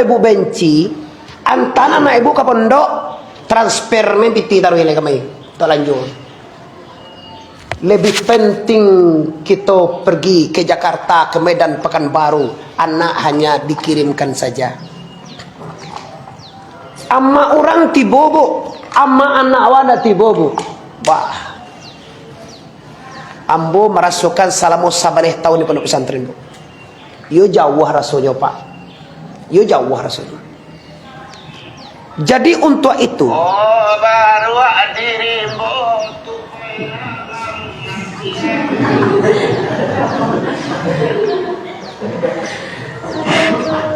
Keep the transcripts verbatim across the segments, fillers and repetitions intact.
ibu benci, anta anak ibu ka pondok, transfer main piti taruih lai kamari. Tak lanjut. Lebih penting kita pergi ke Jakarta, ke Medan, Pekanbaru, anak hanya dikirimkan saja. Amak urang tibo, Bu. Amak anak awak ndak tibo, Bu. Bah. Ambo marasokan salamo sabaleh taun di pondok pesantren, Bu. Iyo jauah rasonyo, Pak. Iyo jauah rasonyo. Jadi, untuak itu, oh, baruak diri ambo tu.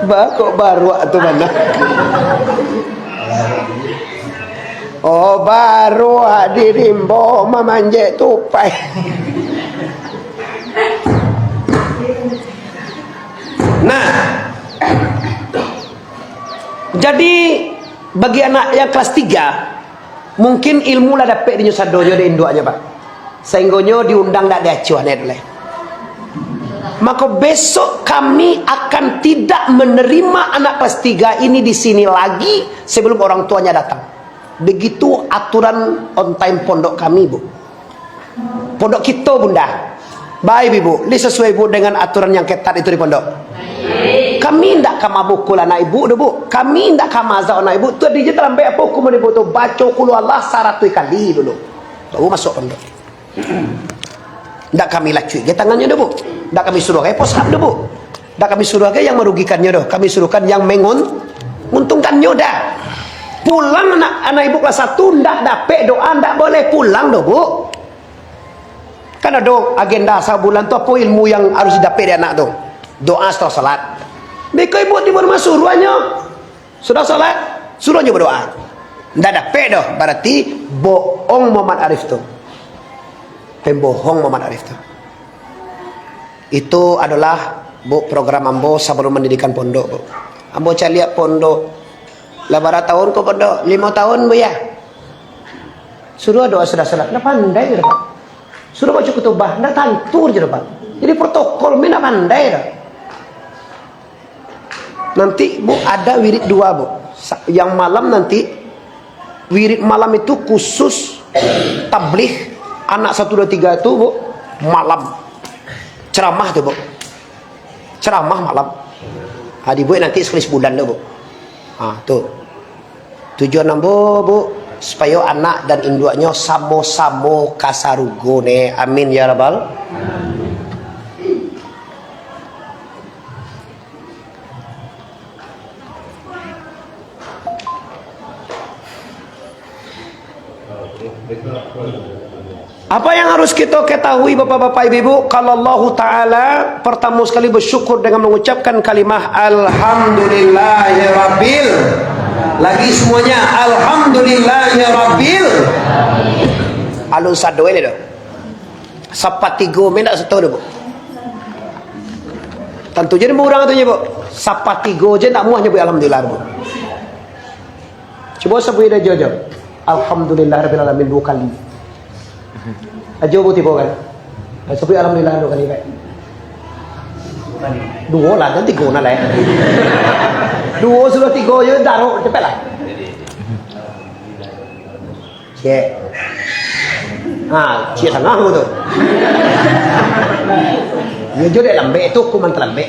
Ba, kok baruak tu mah? Oh, baruak diri ambo mamanjek tupai. Nah, jadi bagi anak yang kelas tiga, mungkin ilmu lah dapek dinyo sadonyo dek induaknyo, Pak. Sainggonyo diundang dak diacuah nyo lai. Mako besok kami akan tidak menerima anak kelas tiga ini di sini lagi sebelum orang tuanya datang. Begitu aturan on time pondok kami, Bu. Pondok kito, Bunda. Baik, Ibu. Ini sesuai, Bu, dengan aturan yang ketat itu di pondok. Kami ndak ka mamukul anak ibu doh, Bu. Kami ndak ka maazab anak ibu. Tu di je talambek apo hukuman ibu tu? Baco Qul Huwallah saratuih kali dulu. Baru masuk pondok. Ndak kami lacuik ge tangannyo doh, Bu. Ndak kami suruah ge push up doh, Bu. Ndak kami suruah ge yang marugikannyo doh. Kami suruahkan yang mengun-, menguntungkannyo dah. Pulang anak, anak ibu kelas satu ndak dapek doa, ndak boleh pulang doh, Bu. Kan ado agenda sabulan tu, apo ilmu yang harus didapek dari anak tu? Doa setelah salat. Beko ibu tibo rumah suruahnyo. Sudah salat, suruahnyo badoa. Ndak dapek doh, berarti bohong Muhammad Arif tu. Pembohong Muhammad Arif tu. Itu adalah, Bu, program ambo sabalum mandirikan pondok, Bu. Ambo caliak pondok. Lah bara taun ko pondok? Limo taun, Bu, ya. Suruah doa sudah salat. Ndak pandai je, Pak. Suruah baca kutubah. Ndak tantu je, Pak. Jadi protokol, mi ndak pandai dah. Nanti, Bu, ada wirid dua, Bu. Sa-, yang malam nanti, wirid malam itu khusus tabligh anak satu dua tiga itu, Bu, malam. Ceramah tu, Bu. Ceramah malam. Ha, dibuek nanti sekali sebulan tu, Bu. Ha, tu. Tujuan ambo, Bu, supayo anak dan induaknyo samo-samo ka sarugo ne. Amin, ya rabbal. Apa yang harus kita ketahui, Bapak-bapak, Ibu-ibu? Kalau Allahu Ta'ala, pertama sekali bersyukur dengan mengucapkan kalimah Alhamdulillahirabbil. Lagi semuanya, Alhamdulillahirabbil. Alun sado ini doh. Sapatigo me ndak sato doh, Bu. Tantu je namo urang tu nyo, Bu. Sapatigo je ndak muah nyabuik alhamdulillah, Bu. Cubo sabuik dah, jo, jo. Alhamdulillahirabbil alamin duo kali. Ajo, Bu, tibo kan? Sabuik alhamdulillah duo kali, kan? Duo lah, kan tigo nah lah, eh. Duo sudah tigo je, darok, cepatlah. Ciek. Ha, ciek sangah ko tu. Iyo jo dek lambek tu, kuman talambek.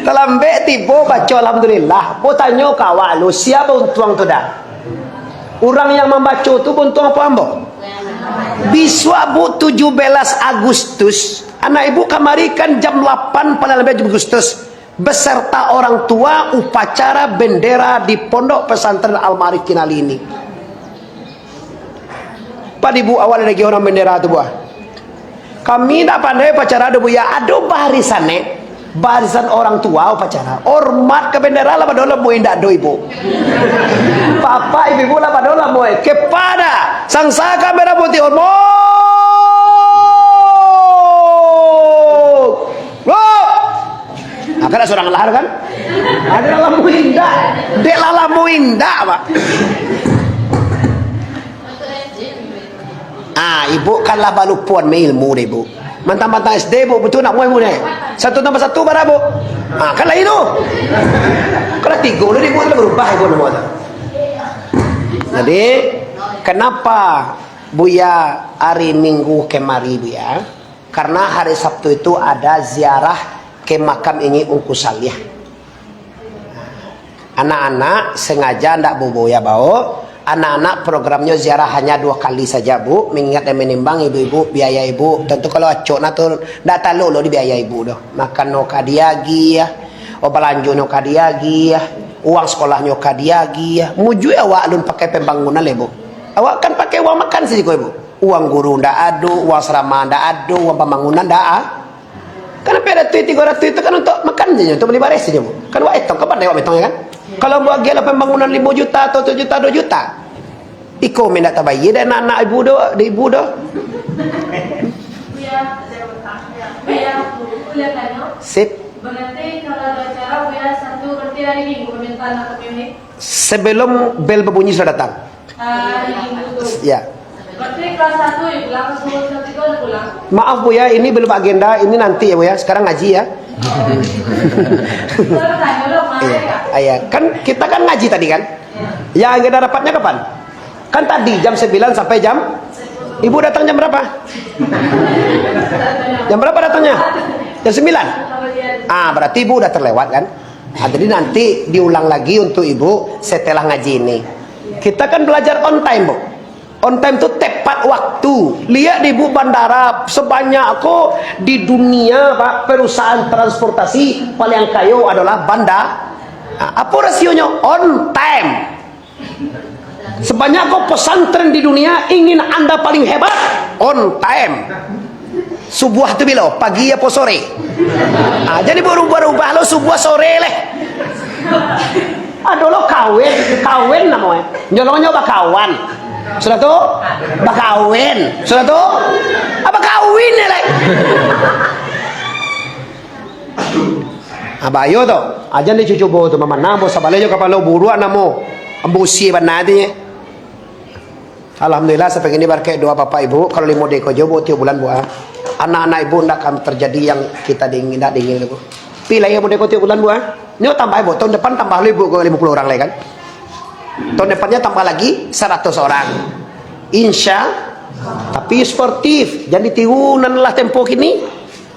Talambek tibo baco alhamdulillah. Bo tanyo ka awak lu, sia bauntuang tu dah? Urang yang mambaco tu bauntuang apo ambo? Bisuak, Bu, tujuh belas Agustus, anak ibu kamari kan jam lapan paling lambek Agustus. Beserta orang tua upacara bendera di Pondok Pesantren Al-Ma'arif Kinali ini. Padi, Bu, awak lagi orang bendera tu, Bu, ah. Kami ndak pandai upacara doh, Bu, ya. Ado barisan, eh. Barisan orang tua upacara. Hormat ka bendera lah badolah, Bu, indak do, Ibu. Bapak, Ibu, Ibu lah badolah, Bu, eh. Kepada Sangsaka Merah Putih, hormat. Bro! Nah, kan surang lah kan? Ado lah lamo indak. Dek lah lamo indak, Pak. Ah, ibu kan lah balupoan main ilmu deh, Bu. Mantang-mantang S D, Bu, betul nak muai, Bu, ni? Satu tambah satu bara, Bu? Ha, kan lain tu. Kalau tigo, lu di, Bu, tu lah berubah, Bu, nama tu. Jadi, kenapa Buya hari Minggu kemari, Buya? Karena hari Sabtu itu ada ziarah ke makam Inyi Ungku Saliah. Anak-anak sengaja ndak Buya bao. Anak-anak programnyo ziarah hanya dua kali saja, Bu. Mengingat dan menimbang ibu-ibu, biaya ibu. Tentu kalau acok nah tu, ndak talok lo di biaya ibu doh. Makan no ka diagiah, oh, balanjo no ka diagiah, uang sekolah nyo ka diagiah. Mujui awak alun pakai pembangunan le, Bu. Awak kan pakai uang makan sajo, Bu. Uang guru ndak ado, uang asrama ndak ado, uang pembangunan ndak a-, Kan sampai ratuih, tigo ratuih tu kan untuk makan sajo, untuk bali bareh sajo, Bu. Kan wak etong, kan pandai wak metong, ya kan? Kalau buat agiah lah pembangunan limo juta atau satu juta, dua juta. Iko minta tabayia dari anak-anak ibu doh, dari ibu doh. Buya, Buya, Buya, Buya tanyo. Sip. Berarti kalau ada acara, Buya satu, berarti hari Minggu, permintaan nak ke Munich? Sebelum bel berbunyi sudah datang. Ah, hari Minggu tu. Ya. Berarti kelas satu ya pulang, kelas dua, kelas tiga udah pulang. Maaf, Bu, ya, ini belum agenda, ini nanti ya, Bu, ya. Sekarang ngaji, ya. Kalau tanya lo, mana Iya. ya? Ah, iya. Kan kita kan ngaji tadi, kan? Ya. Ya, agenda rapatnya kapan? Kan tadi jam sembilan sampai jam Ibu datang jam berapa? Jam berapa datangnya? Jam sembilan. Ah, berarti Ibu udah terlewat, kan? Ah, jadi nanti diulang lagi untuk Ibu setelah ngaji ini. Kita kan belajar on time, Bu. On time tu tepat waktu. Lihat di, Bu, bandara sebanyak ko di dunia, Pak, perusahaan transportasi paling kayo adalah banda-, ah, apa rasionyo? On time. Sebanyak ko pesantren di dunia, ingin anda paling hebat, on time. Subuah tu bilo? Pagi apo sore? Ah, jadi berubah-ubah lo, subuah sore leh. Ado lo kawin, kawin namonyo. Nyolongnyo bakawan. Sudah tu? Bakawin. Sudah tu? Ah, bakawin ya, leh. Ah, bayo tu. Ajan dicucubo tu, mamanang, ambo sabaleh jo kapalo buruak namo. Ambo usie bana tu, ye. Alhamdulillah, sampai kini barakaik doa bapak ibu. Kalau limo deko jo, Bu, tiok bulan, Bu, ah. Anak-anak ibu ndak akan terjadi yang kita diingin, ndak diingin, Bu. Pi lai limo deko tiok bulan, Bu, ah. Nyo tambah, Bu. Tahun depan tambah lagi, Bu, ke limo puluh orang lagi, kan. Tahun depannya tambah lagi seratus orang. Insya, tapi sportif. Jan ditiru nan lah tempo kini.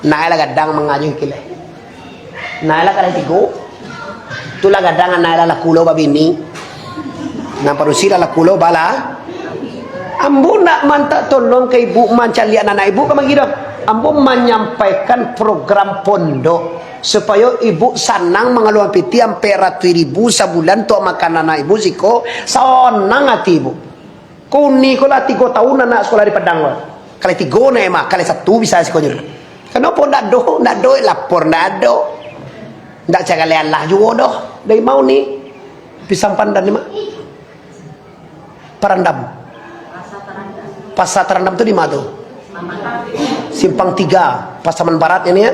Nah, lah gadang mangaji kilek. Nah, lah kalai tigo. Tu lah gadang anak lah laku lo babini. Nan padusi lah laku lo bala. Ambo ndak mantak tolong ka ibu mancaliak anak ibu ka magi doh. Ambo manyampaikan program pondok supayo ibu sanang mangaluakan piti ampek ratuih ribu sabulan untuak makan anak ibu siko, sanang ati ibu. Kuni ko lah tigo tahun anak sekolah di Padang ko. Kalai tigo na mah, kalai satu bisa sikonyo. Kenapa ndak do, ndak do, lapor ndak ado. Ndak cakap Allah juo doh. Dari mau ni? Pisang pandan ni mah. Parandam. Pasar Terandam tu di mana tu? Simpang Tiga, Pasaman Barat ini ya.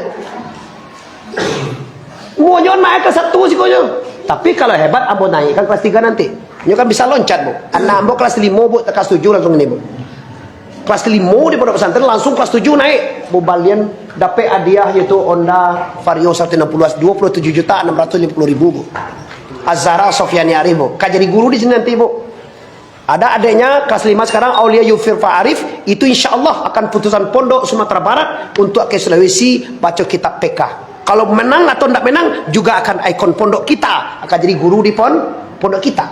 Munyo naik kelas satu sikonyo. Tapi kalau hebat, ambo naikkan kelas tiga nanti. Nyo kan bisa loncat, Bu. Anak ambo kelas limo, Bu, kelas tujuh langsung ini, Bu. Kelas limo di pondok pesantren, langsung kelas tujuh naik. Bu, balian dapek hadiah, yaitu Honda Vario seratus enam puluh, dua puluh tujuh juta enam ratus lima puluh ribu, Bu. Azhara Sofiani Arif, Bu. Ka jadi guru di sini nanti, Bu. Ada adiknya kelas lima sekarang, Aulia Yufir Fa Arif, itu insya Allah akan putusan Pondok Sumatera Barat untuk ke Sulawesi baca kitab P K. Kalau menang atau ndak menang, juga akan ikon pondok kita, akan jadi guru di pon-, pondok kita.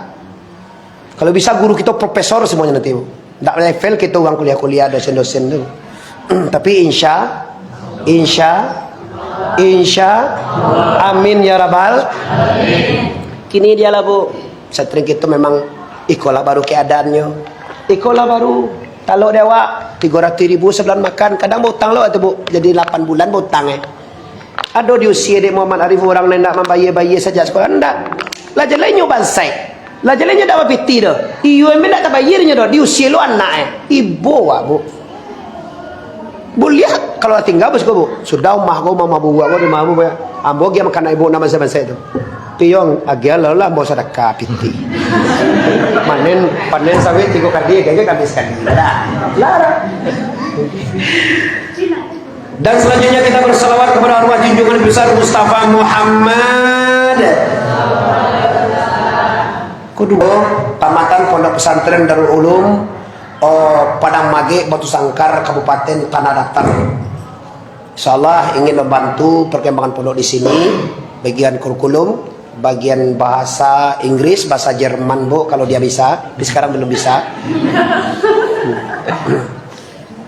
Kalau bisa guru kita profesor semuanya nanti, Bu. Ndak level kita orang kuliah-kuliah, dosen-dosen tu. Tapi insya, insya, insya, amin ya rabbal. Kini dialah, Bu. Satring kito memang ikolah baru keadaannyo. Ikolah baru, talok di awak, tigo ratuih ribu sabulan makan. Kadang bautang lo tu, Bu. Jadi lapan bulan bautang, eh. Ado diusie dek Muhammad Arif urang nan indak mambayia-bayia sajak sakolah. Ndak. Lah jaleh nyo bansaik. Lah jaleh nyo ndak bapiti doh. Iyo, emang ndak tabayia nyo doh. Diusie lo anak, eh. Ibo awak, Bu. Buliah kalau tingga bosku, Bu. Sudah umah ko, mama buruak ko, di mama buruak. Ambo agiah makan ibu nama sabansa itu. Tiong, agiah lah, lah, ambo sadakah piti. Panen, panen sawit tigo kali, agiah kami sakali. Lah, lah. Lah. Dan selanjutnya kita bersalawat kepada arwah junjungan besar Mustafa Muhammad. Kedua, tamatan Pondok Pesantren Darul Ulum, oh, Padang Magek, Batu Sangkar, Kabupaten Tanah Datar. Insyaallah ingin membantu perkembangan pondok di sini, bagian kurikulum, bagian bahasa Inggris, bahasa Jerman, Bu, kalau dia bisa. Tapi sekarang belum bisa.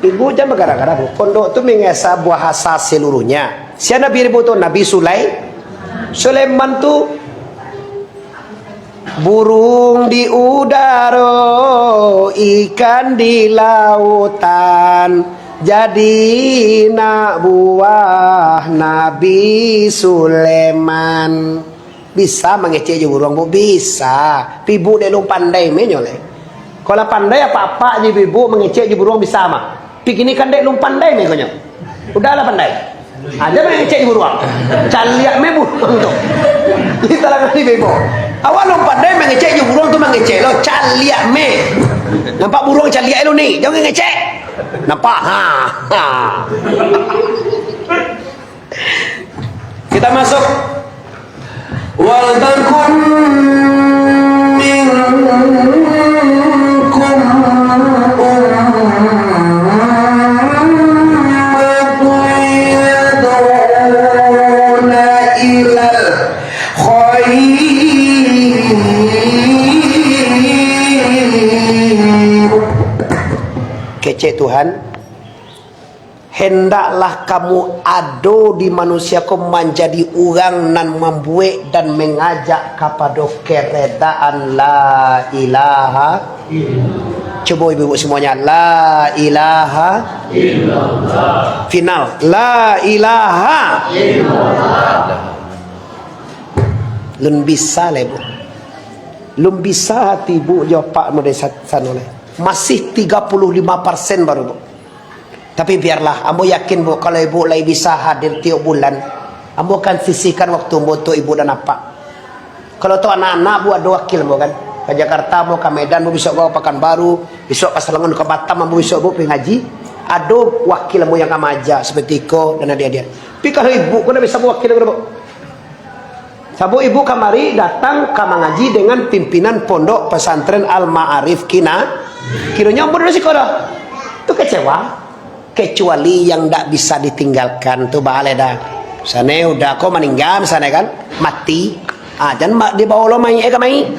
Ibu jangan bergara-gara, Bu. Pondok tu mengasah bahasa seluruhnya. Siapa nabi ibu tu? Nabi Sulai-, Sulaiman tu. Burung di udaro, ikan di lautan, jadi nak buah Nabi Sulaiman. Bisa mangecek jo buruang, Bu? Bisa. Pi ibu dek lun pandai me nyo lai. Kalau lah pandai apak-apak jo ibu mangecek jo buruang bisa mah. Pi kini kan dek lun pandai me ko nyo. Udah lah pandai. Aja mangecek jo buruang. Caliak me buruang tu. Di talangan di bebo. Awak lun pandai mangecek jo buruang tu mangecek lo. Caliak me. Nampak buruang caliak lo ni. Jangan ngecek. Nampak? Ha. Ha. Kita masuk. Wal takun minkum ummatun yad'una ilal khair. Kecek Tuhan. Hendaklah kamu ado di manusia ko manjadi urang nan mambuek dan mangajak kapado keredaan la ilaha. Cubo ibu-ibu semuanya, la ilaha. Final, la ilaha. Lun bisa lah ibu. Lun bisa hati ibu jo apak model sa-, sano lah. Masih tiga puluh lima persen baru, Bu. Tapi biarlah, ambo yakin, Bu, kalau ibu lai bisa hadir tiok bulan, ambo akan sisihkan waktu ambo untuak ibu dan apak. Kalau tu anak-anak, Bu, ado wakil ambo kan. Ka Jakarta ambo, ka Medan ambo, bisuak ka Pakanbaru, bisuak ka Selangor, ka Batam ambo, bisuak, Bu, pai ngaji. Ado wakil ambo yang ka maaja, seperti iko dan adiak-adiak. Tapi kalau ibu ko ndak bisa mawakili ambo, Bu. Sabab ibu kamari datang ka mangaji dengan pimpinan Pondok Pesantren Al-Ma'arif Kina-, kironyo ambo dari siko doh. Tu kecewa. Kecuali yang ndak bisa ditinggalkan tu, baleh dah. Misalnyo udah ko maningga, misalnyo kan, mati. Ah, jan ma-, dibawo lo mayik ka mayik.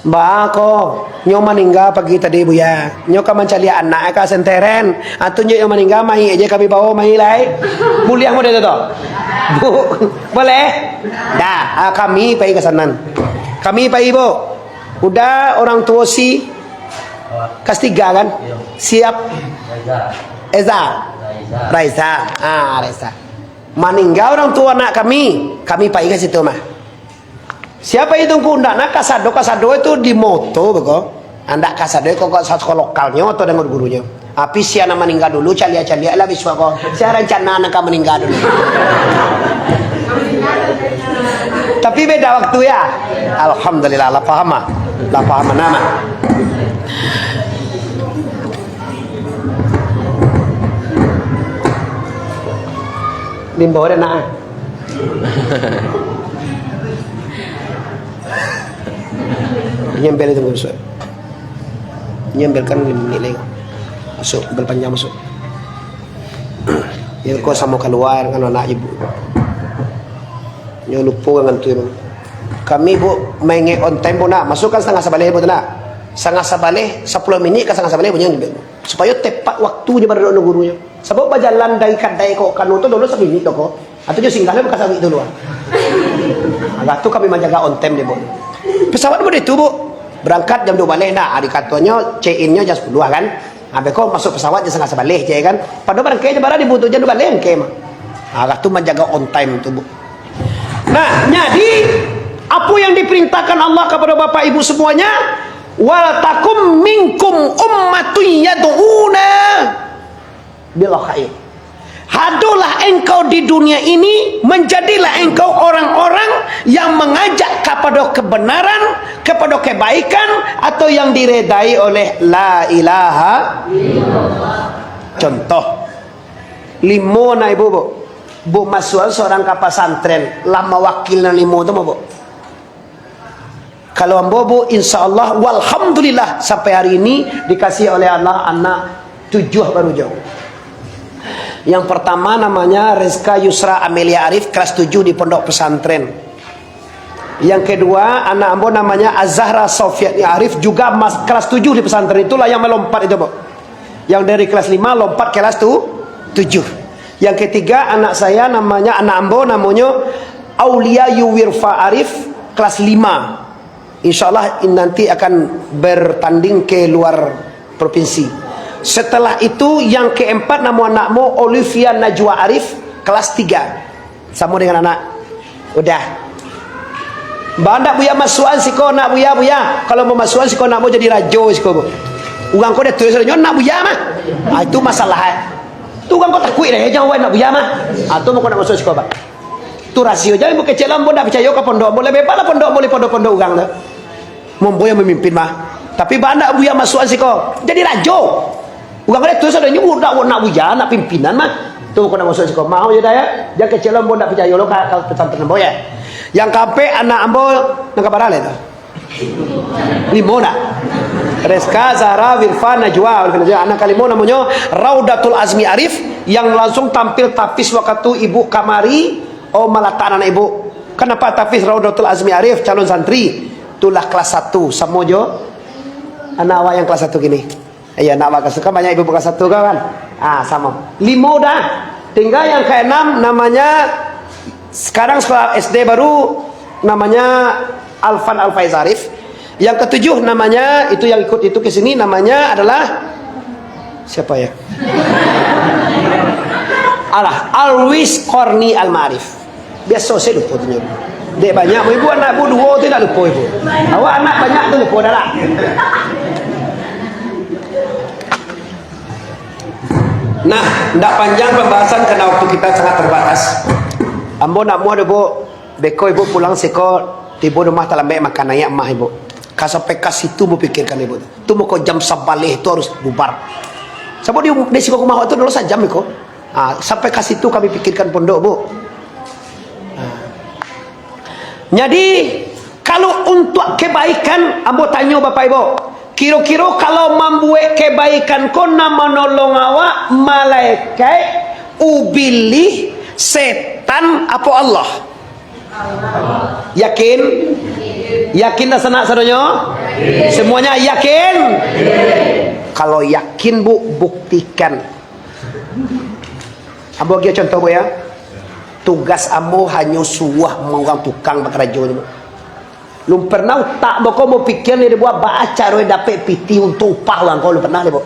Baa ko, nyo maningga pagi tadi, Buya. Nyo ka mancaliak anak ka senteren. Atau nyo, nyo maningga, mayik je kami bawo, mayik lai. Buliah model tu, tu? Bu, boleh? Dah, ah, kami pai ka sanan. Kami pai, Bu. Udah orang tuo si kelas tiga, kan? Siap? Eza. Raiza. Ah, Raiza. Maningga orang tuo anak kami, kami pai ka situ mah. Siapa itu, Ngku? Ndak, nak kasado, kasado itu di moto beko. Andak kasado kok, kok sa-, kok lokalnyo atau dengan gurunyo. Tapi sia nan maningga dulu, caliak-caliak lah bisuak ko. Sia rancana nak ka maningga dulu. Tapi beda waktu ya. Alhamdulillah, lah paham ah. Lah paham nama. Dimbau deh nak. Nyempel itu masuk. Nyempel kan lima menit lagi. Masuk, bel panjang masuk. Yang kau sama keluar dengan anak ibu. Nyo lupo kan tu, Bang. Kami, Bu, maingek on time, Bu, nak. Masuk kan setengah sabaleh, Bu, tu, nak. Setengah sabaleh, sepuluh minit ka setengah sabaleh, Bu, nyo. Supayo tepat waktunyo baru nunggu gurunyo. Sabab bajalan dari kadai ko ka anu tu dulu saminit tu ko. Atau jo singgah lah baka sawit tu luar. Agak tu kami manjaga on time deh, Bu. Pesawat model tu, Bu. Berangkat jam dua baleh dah. Ari katonyo check in-nyo jam sepuluh kan. Habis ko masuk pesawat jam setengah sabaleh je kan. Padahal barangkai je barang dibutuh jam dua baleh angkai mah. Agak tu manjaga on time tu, Bu. Nah, jadi, apa yang diperintahkan Allah kepada bapak ibu semuanya? "Wal takum minkum ummatun yad'una bil khair." Hadolah engkau di dunia ini, menjadilah engkau orang-orang yang mengajak kepada kebenaran, kepada kebaikan, atau yang diredai oleh la ilaha. Contoh, Limo anak ibu, Bu. Bu masuakan surang ka pasantren, lah mawakili nan limo tu, Bu. Kalau ambo, Bu, insya Allah, walhamdulillah, sampai hari ini dikasih oleh Allah anak tujuh baru jo. Yang pertama namanya Rizka Yusra Amelia Arif, kelas tujuh di pondok pesantren. Yang kedua, anak ambo namanya Azahra Sofiani Arif, juga mas-, kelas tujuh di pesantren. Itulah yang melompat itu, Bu. Yang dari kelas lima lompat kelas tu, tujuh. Yang ketiga, anak saya namanya, anak ambo namonyo Aulia Yuwirfa Arif, kelas lima. Insya Allah, in-, nanti akan bertanding ke luar provinsi. Setelah itu, yang keempat, namo anakmu Olivia Najwa Arif, kelas tiga. Samo dengan anak. Udah. Ba ndak Buya masuakan siko, nak Buya, Buya. Kalau mau masuakan siko, nak mau jadi rajo siko, Bu. Urang ko dah tulis nyo nak Buya mah. Ah, itu masalah, eh. Tu urang ko takuik deh, jangan wai nak Buya mah. Ah, tu mako nak masuakan siko, Pak. Tu rasio, jangan bu kecek lah, ambo ndak picayo ka pondok ambo, lebih baik lah pondok ambo daripada pondok urang tu. Ambo yang mamimpin mah. Tapi ba ndak Buya masuakan siko, jadi rajo. Urang ko dah tulis ado nyo, nak, nak Buya, nak pimpinan mah. Tu ko nak masuakan siko. Mau je dah ya. Jangan kecek lah, ambo ndak picayo lo ka, ka pesantren ambo ya. Yang kaampek anak ambo, nan ka bara lai tu. Limo nak. Reska, Zahra, Wirfa, Najwa. Anak kalimo namonyo Raudatul Azmi Arif, yang langsung tampil tahfiz wakatu ibu kamari, oh, malatak anak ibu. Kan nampak tahfiz Raudatul Azmi Arif, calon santri. Itulah kelas satu, samo jo anak awak yang kelas satu kini. Iyo, nak bakasukan banyak ibu buka satu kan? Ah, samo. Limo dah. Tinggal yang keenam namanya, sekarang sekolah S D baru, namanya Alfan Alfaiz Arif. Yang ketujuh namanya, itu yang ikut itu ke sini, namanya adalah siapa ya? Alah, Alwis Korni Almarif. Biaso se lupo tu nyo. Dek banyak, ibu anak bu duo tu indak lupo ibu. Awak anak banyak tu lupo dah lah. Nah, ndak panjang pembahasan karena waktu kita sangat terbatas. Ambo nak muah deh, Bu. Beko ibu pulang siko, tibo di rumah talambek makan, naiak mah ibu. Ka sampai ka situ bu pikirkan ibu tu. Tu mako jam sabaleh tu harus bubar. Sabab di, di siko rumah awak tu dulu sajam iko. Ah, sampai ka situ kami pikirkan pondok, Bu. Ah. Jadi, kalau untuak kebaikan, ambo tanyo Bapak Ibu, kiro-kiro kalau mambuek kebaikan ko nan manolong awak, malaikat, ubilih, setan, apo Allah? Yakin? Yakin dah sanak sadonyo? Semuanya yakin? Kalau yakin, Bu, buktikan. Ambo agiah contoh, Bu, ya. Tugas ambo hanyo suruah urang tukang bakarajo tu, Bu. Lum pernah utak ambo ko bapikia ni dibuek baa caro dapek pitih untuak upah urang ko, lum pernah deh, Bu.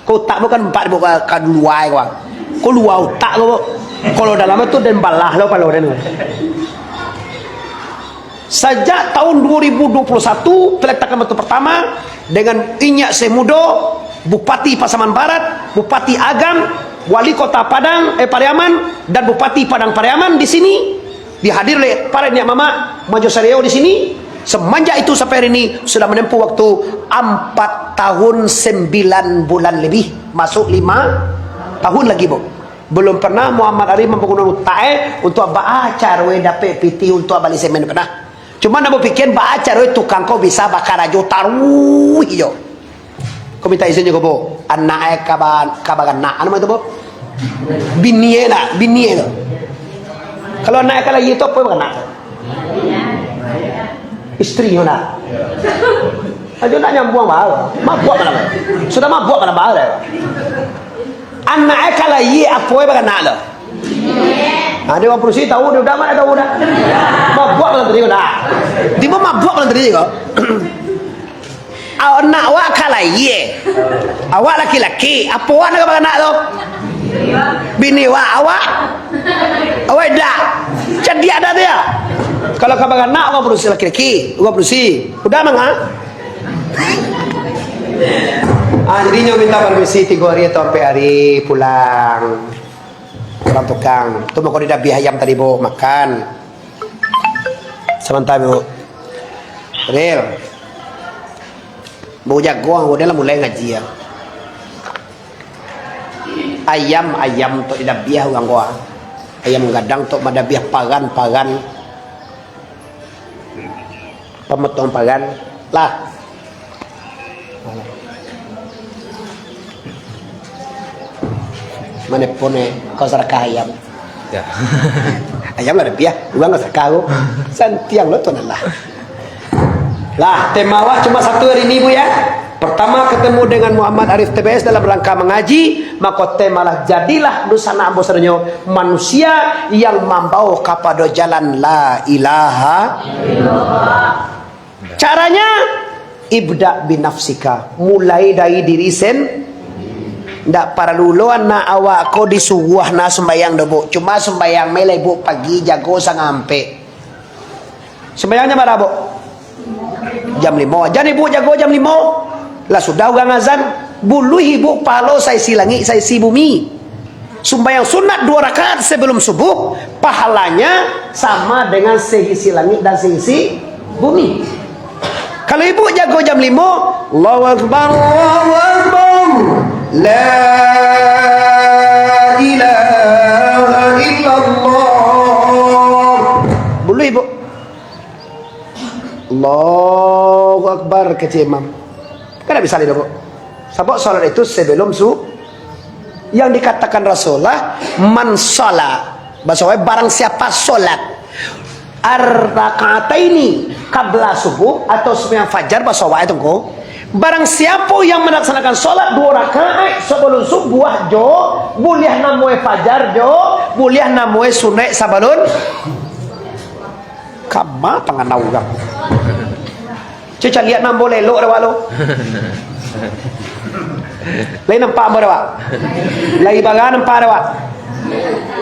Ko utak ambo kan ampek deh, Bu, ka, ka lua ko. Ko lua utak ko, Bu. Kalau dalam tu den balah lo palo den. Sajak tahun dua ribu dua puluh satu, peletakan batu pertama dengan inyiak Syekh Mudo, Bupati Pasaman Barat, Bupati Agam, Wali Kota Padang, eh, Pariaman, dan Bupati Padang Pariaman di sini, dihadiri oleh para inyiak mamak, majo sareo di sini. Semenjak itu sampai hari ini sudah menempuh waktu empat tahun sembilan bulan lebih, masuk lima tahun lagi, Bu. Belum pernah Muhammad Arif mambangun utak, eh, untuak baa caro dapek pitih untuak bali semen, pernah. Cuma nak bapikia baa caro tukang ko bisa bakarajo taruih jo. Ko minta izin jo ko, Bu. Anak, eh, ka ba-, ka baranak. Anu itu, Bu? Bini, eh, nak, bini, eh, tu. Kalau anak ka lahia tu, apo baranak? Isteri, yo, nak. Ajo nak nyambuang baa. Mabuak malam. Sudah mabuak malam baa. Anak, eh, ka lahia, apo baranak tu? Ado urang padusi tahu, dah amat tahu dah. Mabuak malam tadi ko, nah. Tibo mabuak malam tadi ko. Anak awak ka lahia. Awak laki-laki, apo awak nan ka baranak tu? Bini awak, awak? Awak indak. Cadiak dah tu ya. Kalau ka baranak urang padusi laki-laki, urang padusi. Udah manga? Ah, jadi nyo minta permisi tigo hari atau ampek hari pulang. Urang tukang. Tu mako didabiah ayam tadi, Bu, makan. Samanta, Bu. Ril. Bu jago, Bu, dah lah mulai ngaji, ya. Ayam, ayam tu didabiah urang ko. Ayam gadang tu madabiah paran, paran. Pamotong paran. Lah. Mana pun eh, kau sadakah ayam. Ya. Ayam lah dapiah, urang lah sadakah ko. Santiang lo tu lah. Lah, tema awak cuma satu hari ni, Bu, ya. Pertama, ketemu dengan Muhammad Arif T B S dalam rangka mengaji, maka temalah jadilah dunsanak ambo sadonyo manusia yang mambawa kapado jalan la ilaha. Caranya, ibda binafsika, mulai dari diri sen-, ndak paralu lo anak awak ko disuruah na sumbayang doh, Bu. Cuma sumbayang me lah, Bu, pagi jago sangampek. Sumbayang jam bara, Bu? Jam limo. Jan ibu jago jam limo. Lah sudah urang azan, buluih ibu pahalo saisi langik, saisi bumi. Sumbayang sunat duo rakaat sabalum subuh, pahalanya sama dengan saisi langik dan saisi bumi. Kalau ibu jago jam limo, Allahu Akbar, Allahu Akbar, la ilaha illallah. Buluih, Bu. Allahu Akbar, kecek imam. Kan ndak bisa lai doh, Bu. Sabab salat itu sabalum su-, yang dikatakan Rasulullah, "Man shala," baso awak, barang siapa salat, "ar-rak'ataini qabla subuh," atau sumbayang fajar, baso awak itu ko, barang siapa yang melaksanakan salat duo rakaat sabalum subuah jo, buliah namoe fajar jo, buliah namoe sunaik sabalum. Kama panganau urang. Cek caliak nan ambo elok dek awak lo. Lai nampak ambo dek awak? Lai bara nampak dek awak?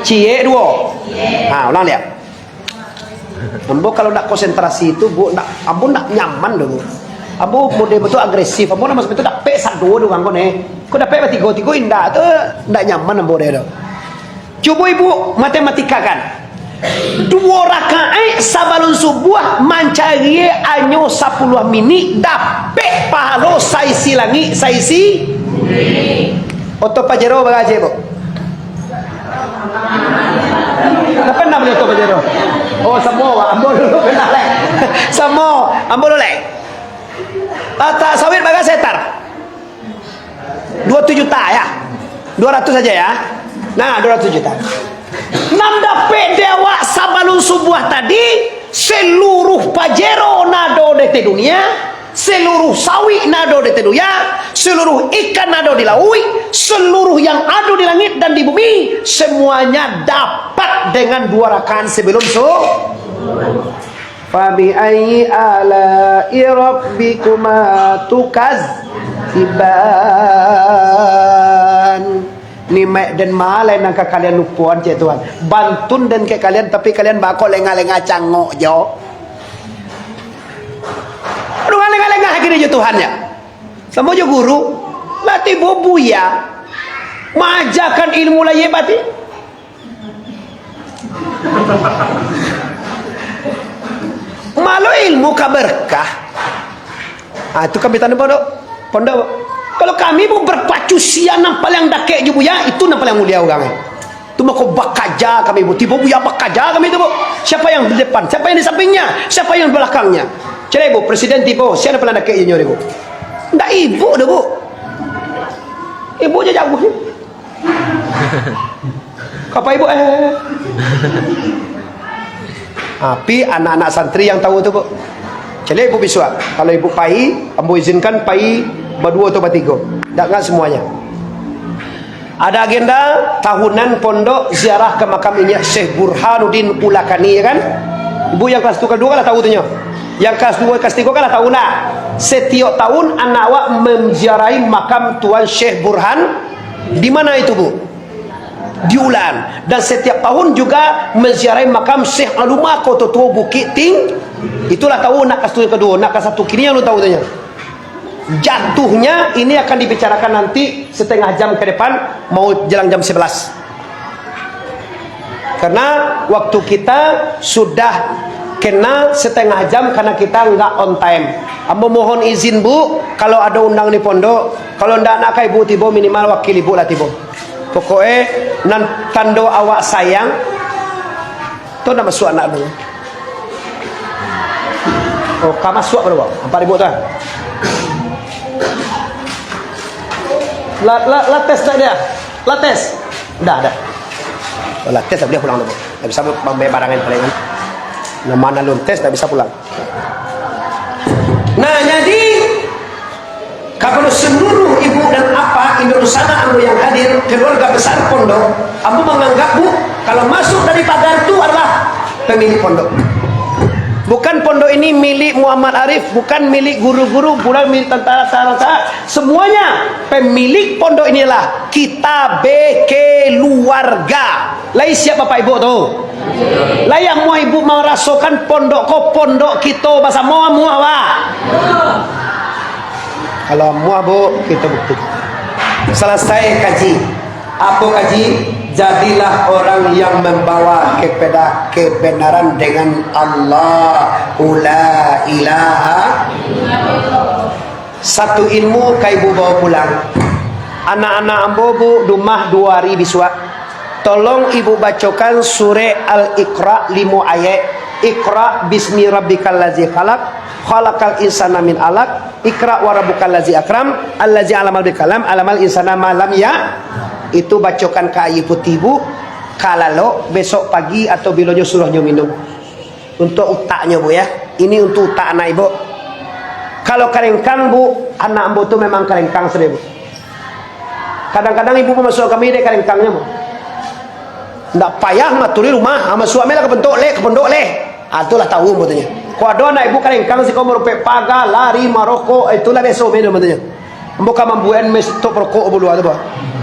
Ciek duo. Ha, ulang liak. Ambo kalau ndak konsentrasi tu, Bu, ndak, ambo ndak nyaman doh, Bu. Ambo mode betul agresif. Ambo nama itu dapek sado dek urang ko neh. Ko dapek batigo-tigo indak tu, ndak nyaman ambo dek tu. Cubo ibu matematikakan. Duo rakaat sabalun subuah mancari hanyo sapuluah minik, dapek pahalo saisi langik, saisi. Oto Pajero baraja, Bu? Napa nama oto Pajero? Oh, samo, Wak. Ambo dulu kenal, eh. Samo, ambo dulu, eh. Ah, tak sawit baraja setar. Dua ratus juta, ya. Dua ratus saja, ya. Nah, dua ratus juta. Nan dapek dek awak sabalun subuah tadi, seluruh Pajero nan ado di ateh dunia, seluruh sawit nan ado di ateh dunia, seluruh ikan nan ado di lauik, seluruh yang ado di langit dan di bumi, semuanya dapat dengan dua rakaat sebelum su-, Fabi ayyi ala'i rabbikuma tukadziban. Nikmat den ma lai nan ka kalian lupoan, cek Tuhan. Bantun den kek kalian, tapi kalian bako lengah-lengah cangok jo. Aduh, lengah-lengah gini jo Tuhan, ya. Samo jo guru, lah tibo buya, maajakan ilmu lah ye bati. Malo ilmu ka berkah. Ah, itu kami tanda pondok. Pondok. Kalau kami, Bu, berpacu sia nan paling dakek jo buya, itu nan paling mulia urang, eh. Tu mako bakaja kami, Bu. Tibo buya bakaja kami tu, Bu. Siapa yang di depan? Siapa yang di sampingnya? Siapa yang di belakangnya? Cari, Bu, presiden tibo, sia nan paling dakek jo inyo, Bu? Ndak ibu doh, Bu. Ibu je jauh. Kapa ibu, eh? Tapi anak-anak santri yang tahu tu, Bu. Caliak ibu bisuak. Kalau ibu pai, ambo izinkan pai baduo atau batigo. Dak ngah semuanya. Ada agenda tahunan pondok ziarah ke makam inyak Syekh Burhanuddin Ulakani, ya kan? Ibu yang kelas satu, kelas dua kan lah tahu tu nyo. Yang kelas dua, kelas tiga kan lah tahu lah. Setiap tahun anak awak menziarahi makam Tuan Syekh Burhan. Di mana itu, Bu? Di Ulaan. Dan setiap tahun juga menziarahi makam Syekh Alumah Koto Tuo Bukit Ting-, itulah tahu nak kelas satu, kelas dua, nak kelas satu kini yang lu tahu tu nyo. Jatuhnya ini akan dibicarakan nanti setengah jam ke depan, mau jelang jam sebelas. Karena waktu kita sudah kena setengah jam karena kita nggak on time. Ambo mohon izin, Bu, kalau ada undang di pondok, kalau ndak nak ka ibu tibo, minimal wakil ibu lah tibo. Pokoknyo, nan tando awak sayang, tu ndak masuak anak tu. Oh, ka masuak baru, Bang. Ampek ribu tu, ah. La, la, la tes tak dia? La tes? Dah, dah. Oh, la tes dah, buliah pulang tu, Bang. Dah bisa mambayar barang kan, palingan. Nah, ma nan alun tes, dah bisa pulang. Nah, jadi, kapado saluruah ibu dan apak, induk dunsanak ambo yang hadir, kaluarga basar pondok, ambo manganggap, Bu, kalau masuk dari pagar tu adalah pamilik pondok. Bukan pondok ini milik Muhammad Arif, bukan milik guru-guru, bukan milik tantara-tantara. Semuanya pemilik pondok ini adalah kita bakaluarga. Lai siap bapak ibu tu? Lai amuah ibu marasokan pondok ko pondok kito basamo, amuah, Pak? Kalau amuah, Bu, kito buktikan. Salasai kaji. Apo kaji? Jadilah orang yang mambawa kepeda-, kebenaran dengan Allahu la ilaha. Satu ilmu ka ibu bawa pulang. Anak-anak ambo, Bu, di rumah duo ari bisuak. Tolong ibu bacokan surek Al-Iqra limo ayat. Iqra bismi rabbikal ladzi khalaq, khalaqal insana min alaq, iqra wa rabbukal ladzi akram, alladzi 'allama bil qalam, 'allamal insana ma lam ya-, itu bacokan ka aia putiah, Bu, ka lalok, besok pagi atau bilonyo suruah nyo minum. Untuak utaknyo, Bu, ya. Ini untuak utak anak ibu. Kalau karengkang, Bu, anak ambo tu memang karengkang sajo, Bu. Kadang-kadang ibu pun masuak kami dek karengkangnyo, Bu. Ndak payah maturi rumah, ah, masuak me lah ka pondok leh, ka pondok leh. Ah, tu lah tahu ambo tu nyo. Kok ado anak ibu karengkang siko marupek paga, lari, marokok, eh, itulah biaso me tu, ambo tu nyo. Ambo ka mambuek me stok rokok bulua tu, Bah.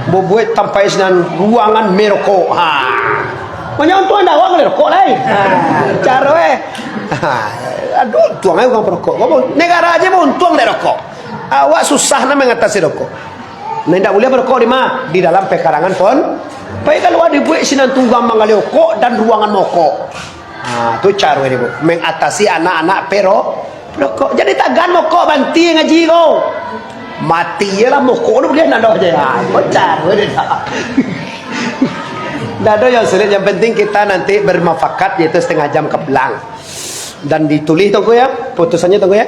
Ambo buek tampai sinan ruangan merokok. Ha. Banyak untuang dak awak boleh rokok lai. Ha. Caro, eh. Ha. Aduh, untuang ai urang perokok. Ko negara aja mau untuang dek rokok. Awak susah nak mengatasi rokok. Nah, indak boleh merokok di ma? Di dalam pekarangan pon. Pai kalua dibuek sinan tunggang manggali rokok dan ruangan mokok. Ha, tu caro dia, Bu. Mengatasi anak-anak pero-, perokok. Jadi tagan mokok banti ngaji ko. Mati je lah mokok tu, buliah nak doh je. Ha, tu caro dia dah. Ndak ado yang sulit, yang penting kita nanti bermufakat, yaitu setengah jam ke pulang. Dan ditulis tu, Ngku, ya, putusannya tu, Ngku, ya.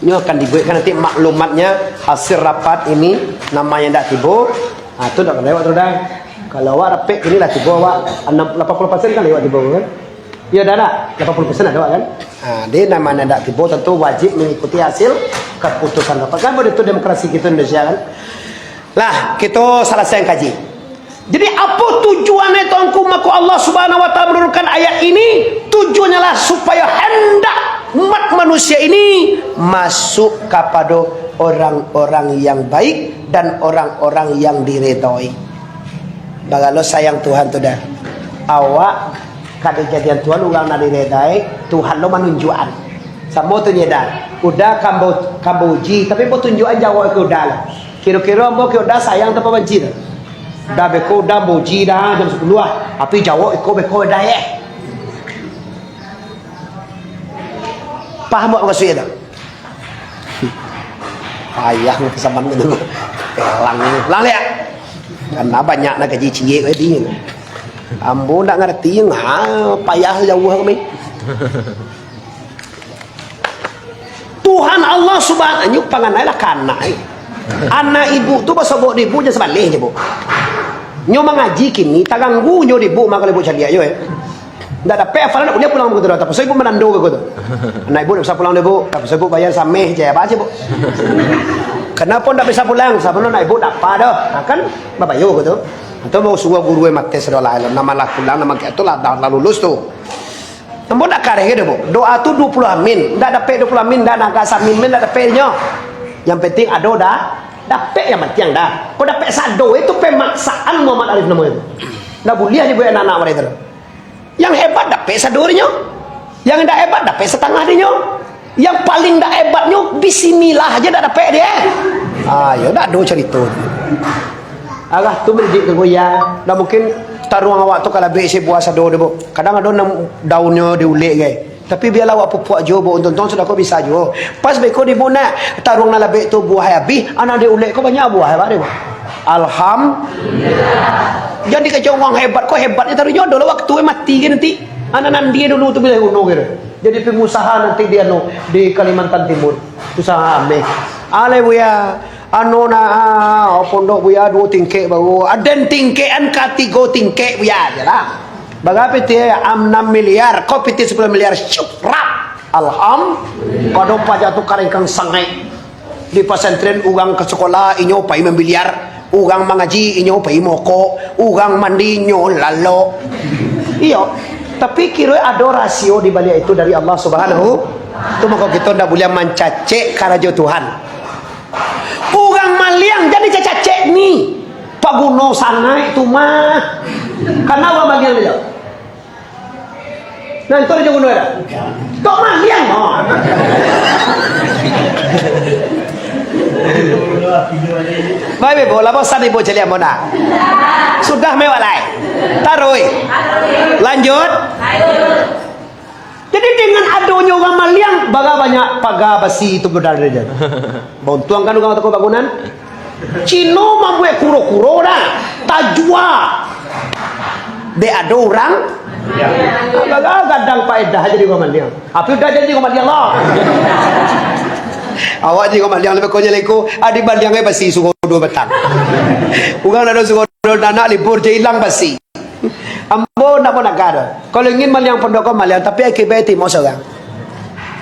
Nyo akan dibuekkan nanti maklumatnya, hasil rapat ini, nama yang ndak tibo, ah, tu ndak lewat tu dah. Kalau awak rapek kini lah tibo awak, anam, lapan puluh persen kan lewat tibo kan? Iyo dah, dah. Lapan puluh persen ado kan? Ah, di nama yang ndak tibo tentu wajib mengikuti hasil keputusan rapat. Kan begitu demokrasi kita Indonesia kan? Lah, kita salasai kaji. Jadi, apo tujuannyo tu, Ngku? Mako Allah Subhanahu wa Ta'ala manurunkan ayat ini, tujuannyo lah supayo handak umat manusia ini masuk kapado orang-orang yang baik dan orang-orang yang diredoi. Bagalo sayang Tuhan tu dah. Awak ka dijadian Tuhan urang nan diredoi, Tuhan lo manunjuakan. Samo tu nyo dah. Udah ka ambo, ka ambo uji, tapi ambo tunjuakan jawab ka Uda lah. Kiro-kiro ambo ka Uda sayang atau banci tu? Dah beko, dah boji dah jam sapuluah ah. Tapi jawab iko beko dah, eh. Paham awak mukasuik tu? Payah saman tu. Lang, lang liak. Karena banyak nak gaji ciek tadi. Ambo ndak ngerti, ha, payah jauh kami. Tuhan Allah Subhanahu, nyo panganai lah ka anak, eh. Anak ibu tu basobok di ibu, jan sabaleh je, Bu. Nyo mangaji kini, taganggu nyo di ibu, mako ibu caliak jo, eh. Ndak dapek hafalan, ndak buliah pulang bagitu doh. Tapaso ibu manando bagitu. Anak ibu ndak bisa pulang doh, Bu. Tapaso ibu bayar sameh je, apa aja, Bu. Kenapa ndak bisa pulang? Sabab anak ibu ndak apa doh. Nah, kan babayo gitu. Atau mau suruh guru yang mati sudah lah, nama lah pulang, nama kayak tu lah, dah, lah lulus tu. Ambo ndak kareh doh, Bu. Doa tu duo puluah amin. Ndak dapek duo puluah amin, ndak nak ka samin, ndak dapek nyo. Yang penting ado dah. Dapek yang penting dah. Kok dapek sado, itu pemaksaan Muhammad Arif namo itu. Ndak buliah dibuek anak-anak mereka tu. Yang hebat dapek sado dinyo. Yang ndak hebat dapek satangah dinyo. Yang paling ndak hebatnyo, bismillah aja ndak dapek dia. Ah, yo, ndak ado carito. Alah, tu mendidik tu, ya. Ndak mungkin taruang awak tu ka labek isi buah sado deh, Bu. Kadang ado nan daunnyo diulek, gai. Tapi bialah awak pupuak juo, Bu. Untung-untung sudah ko bisa juo. Pas beko di Bu nak, taruang nan labek tu buah habih, anak diulek ko banyak buah, Pak, deh, Bu. Alhamdulillah. Jadi kecek urang hebat, kok hebatnyo taruih nyo ado lah waktu, eh, mati kan nanti. Anak nan dia dulu tu bilai guno kiro. Jadi pengusaha nanti dia no di Kalimantan Timur. Usaha ameh. Alai buya, anu nah, ah, pondok buya duo tingkek baru. Aden tingkekan ka tigo tingkek buya je lah. Barapo pitih? Anam miliar. Kok pitih sapuluah miliar? Syukrap. Alham. Kado paja tu karengkang sangaik. Di pasantren urang ka sakolah, inyo pai mamiliar. Urang mangaji, inyo pai mokok. Urang mandi, inyo lalok. Iyo. Tapi kiro ado rasio di baliak itu dari Allah Subhanahu. Tu mako kito ndak buliah mancacek karajo Tuhan. Urang maliang jan dicacek ni. Paguno sangaik tu mah. Karano urang maliang dia. Nah, itu aja guno dah. Tok maliang, oh. Baik, baik, bola bosan ibu caliak mona. Sudah mewah lai. Taruih. Lanjut. Jadi, dengan adonyo urang maliang, bara banyak paga basi tu budal dia. Bauntuang kan urang toko bangunan? Cino mambuek kuro-kuro dah, tajua. Dek ado urang, bara gadang paedah jadi urang maliang. Tapi udah jadi urang maliang lah. Awak jadi urang maliang lebih konyol iko, adi maliang ai basi suruh dua batang. Urang dah suruh dua anak libur je ilang basi. Ambo ndak mau nagar. Kalau ingin maliang pondok ko maliang, tapi akibat timo seorang.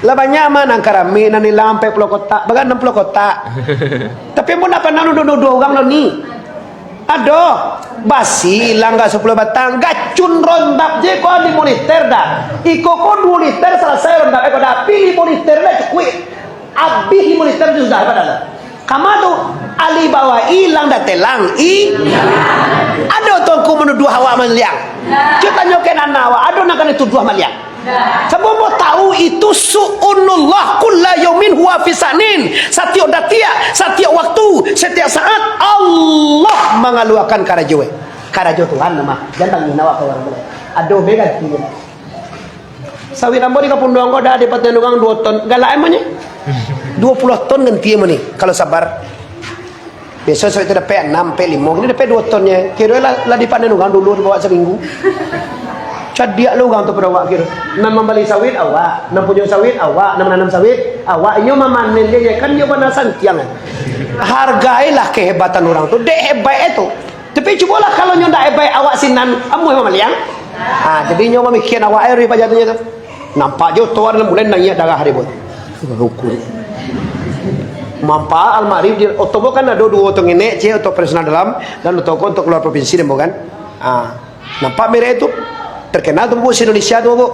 Lah banyak mah nan karami, nan ilang ampek puluah kotak, bahkan anam puluah kotak. Tapi ambo ndak pernah nuduah-nuduah urang lo ni. Ado, basi ilang ka sapuluah batang, gacun rondap je ko limo liter dah. Iko ko duo liter salasai rondap, eh, ko dah, tapi limo liter dah cukuik. Abih limo liter tu sudah, padahal. Kama tu, ali bawa ilang datelang i. Ado tuangku manuduah awak maliang. Cubo tanyokan anak awak, ado nan kanai tuduah maliang? Sabab ambo tahu itu su'unullah kulla yaumin huwa fi sa'nin. Satiok datiak, satiok waktu, satiok saat Allah mangaluakan karajo. Karajo Tuhan mah. Jan tangih awak ka urang tu. Ado be ganti. Sawit ambo di Kapundo ko dah dipaten urang duo ton. Galak emang nyo. Duo puluah ton ganti emang ni, kalau sabar. Biaso sawit tu dapek anam, dapek limo, kini dapek duo ton nyo. Kiro lah, lah dipanen urang dulu, dibawa saminggu. Cadiak lo urang tu pado awak kiro. Nan mambali sawit awak, nan punyo sawit awak, nan mananam sawit awak, inyo mamanen je, kan inyo bana santiang. Hargailah kehebatan urang tu, dek hebat e tu. Tapi cubolah kalau nyo ndak hebat awak sinan, amuah mamaliang. Ha, jadi nyo mamikian awak e, ruih paja tu nyo tu. Nampak je oto nan mulai naiak darah dia buat. Hukum. Manfaat almarif di oto bo kan ado duo oto ngenek, cek, oto operasional dalam, dan oto ko untuk keluar provinsi dan bo kan. Ah, nampak merek tu. Terkenal tu bu se-Indonesia tu bu.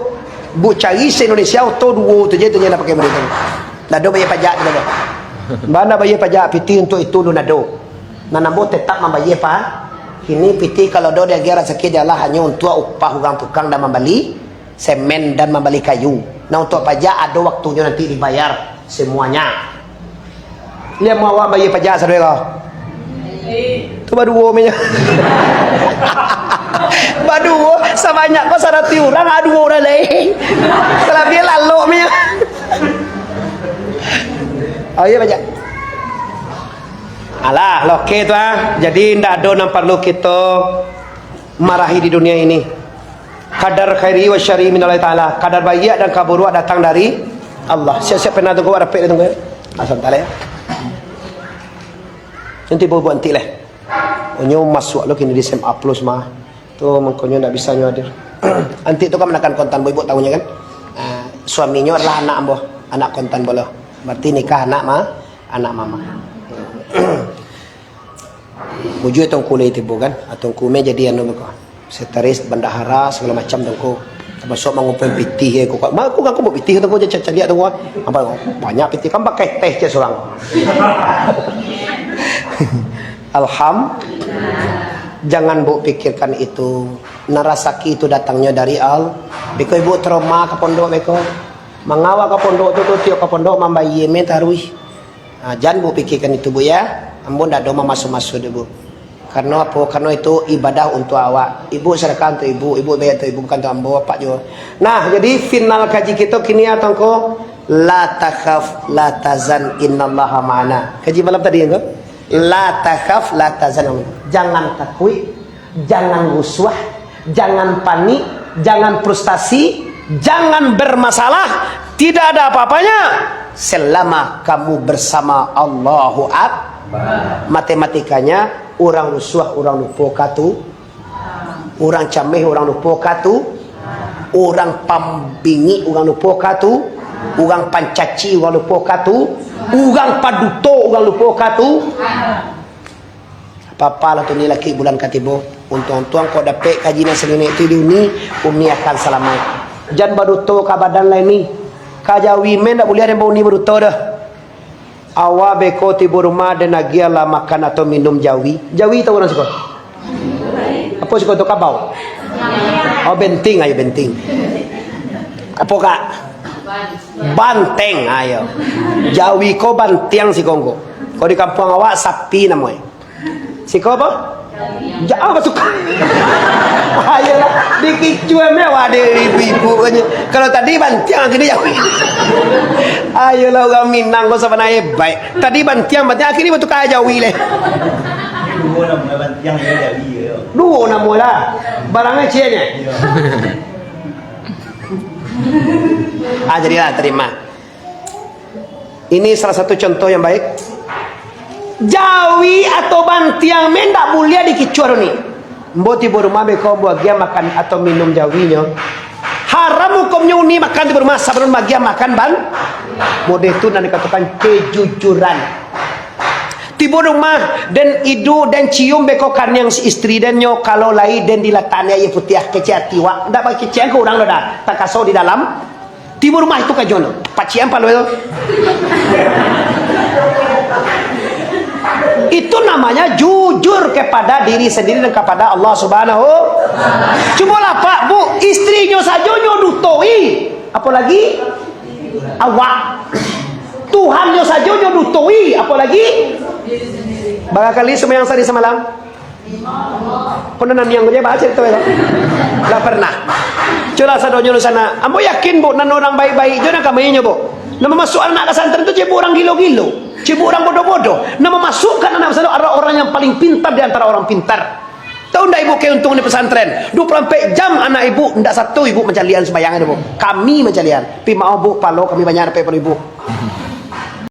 Bu cari se-Indonesia oto duo tu je tu je nak pakai merek tu. Ndak ado bayar pajak tu dah. Bana bayar pajak pitih untuk itu lu nado. Nan ambo tetap mambayar pa. Kini pitih kalau do diagiah rasaki jalah hanyo untuk upah urang tukang dan mambali semen dan mambali kayu. Nah, untuk pajak ado waktunyo nanti dibayar semuanya. Lihat mau awak bayar pajak sadoi ko? Tu baduo minyo. Baduo, sabanyak ko saratuih urang, ah, duo urang lai. Kalabiah lalok minyo. Oh, iyo, pajak. Alah, oke tu ah. Jadi, ndak ado nan paralu kito marahi di dunia ini. Kadar khairi wa syarri minallahi ta'ala. Kadar baiak dan kaburuak datang dari Allah. Siap-siap pernah tunggu, rapek tunggu. Asal tak ya. Nanti bawa buat nanti lah. Onyo masuk lo kini di S M A plus mah. Tu mangkonyo ndak bisa nyo hadir. Antik tu kan manakan kontan bo, ibu tahunya kan? Ah, suaminyo adalah anak ambo, anak kontan bolo. Berarti nikah anak ma, anak mama. Bujua Tuangku lai tibo kan? Ah, Tuangku me jadi anu beko. Sekretaris bendahara segala macam Tuangku. Termasuk mangumpul pitih ya, aku, aku ngaku buat pitih Tuangku, caliak Tuangku. Apa banyak pitih kan pakai teh je surang. Alham, jangan bu pikirkan itu. Nan rasaki itu datangnya dari Allah. Beko ibu trauma ka pondok beko. Mangawa ka pondok tu, tu tiok ka pondok mambayie me taruih. Ha, jan bu pikirkan itu bu ya. Ambo ndak do mamaso-maso dek bu. Karena apa? Karena itu ibadah untuk awak. Ibu sedekah untuk ibu, ibu bayar untuk ibu, bukan untuk ambo, apak juo. Nah, jadi final kaji kito kini ya, Tuangku. La takhaf, la tahzan, innallaha ma'ana. Kaji malam tadi, Tuangku. La takhaf, la tahzan. Jangan takuik, jangan rusuah, jangan panik, jangan frustasi, jangan bermasalah. Tidak ada apa-apanya selama kamu bersama Allahu Akbar. Matematikanya, urang rusuah, urang lupo katu, urang cameh, urang lupo katu, urang pambingik, urang lupo katu, urang pancaci, urang lupo katu, urang paduto, urang lupo katu. Apa-apa lah tu ni, laki bulan ka tibo. Untuang-untuang kok dapek kaji nan salinek tu di uni, uni akan salamaik. Jan baduto ka badan lai ni. Ka jawi men dak buliah den bauni baduto doh. Awak beko tibo rumah den agiah lah makan atau minum jawi. Jawi tahu urang siko? Apo siko tu, kabau? Oh, benting, ayo benting. Apo, Kak? Banteng, ayo. Jawi ko bantiang siko ko. Ko di kampuang awak sapi namonyo. Siko apo? Ja-, ah, masuk. Ayolah, dikicua mewah dek ibu-ibu katanya. Kalau tadi bantiang, kini jawi. Ayolah, urang Minang ko sabana hebat. Tadi bantiang, bantiang, kini batukar jawi leh. Duo namo bantiang, yo, jawi, yo. Duo namo lah. Barang ecienyo. Iyo. Ah, jadilah, tarima. Ini salah satu contoh yang baik. Jawi atau bantiang men dak buliah dikicua ni. Ambo tibo rumah beko ambo agiah makan atau minum jawinyo. Haram hukumnyo uni makan tibo rumah sabalun agiah makan ban-, model tu nan dikatokan kejujuran. Tibo rumah, den idu, den cium beko kaniang si istri den nyo, kalau lai den dilatakkan aia putiah, kecek ati wak. Ndak bakecek ka urang doh dah, takaso di dalam. Tibo rumah itu kajuan tu. Pacian palo itu. Itu namanya jujur kepada diri sendiri dan kepada Allah Subhanahu. Cubolah, Pak, Bu, istrinyo sajo nyo dutoi, apalagi awak. Tuhannyo sajo nyo dutoi, apalagi barangkali sumbayang sahari samalam. Kono naniang ko je baca cerita itu. Lah pernah. Cubolah sadonyo di sana. Ambo yakin, Bu, nan urang baik-baik jo nan kami nyo, Bu. Nan mamasuak anak ka santren tu cibuk urang gilo-gilo, cibuk urang bodoh-bodoh. Nan mamasuakkan anak santren adalah orang yang paling pintar di antara orang pintar. Tahu ndak ibu keuntungan di pesantren? Dua puluh ampek jam anak ibu, ndak satu ibu mancalian sumbayang, Bu. Kami mancalian. Pi maoh, Bu, palo kami banyak dapek pado ibu.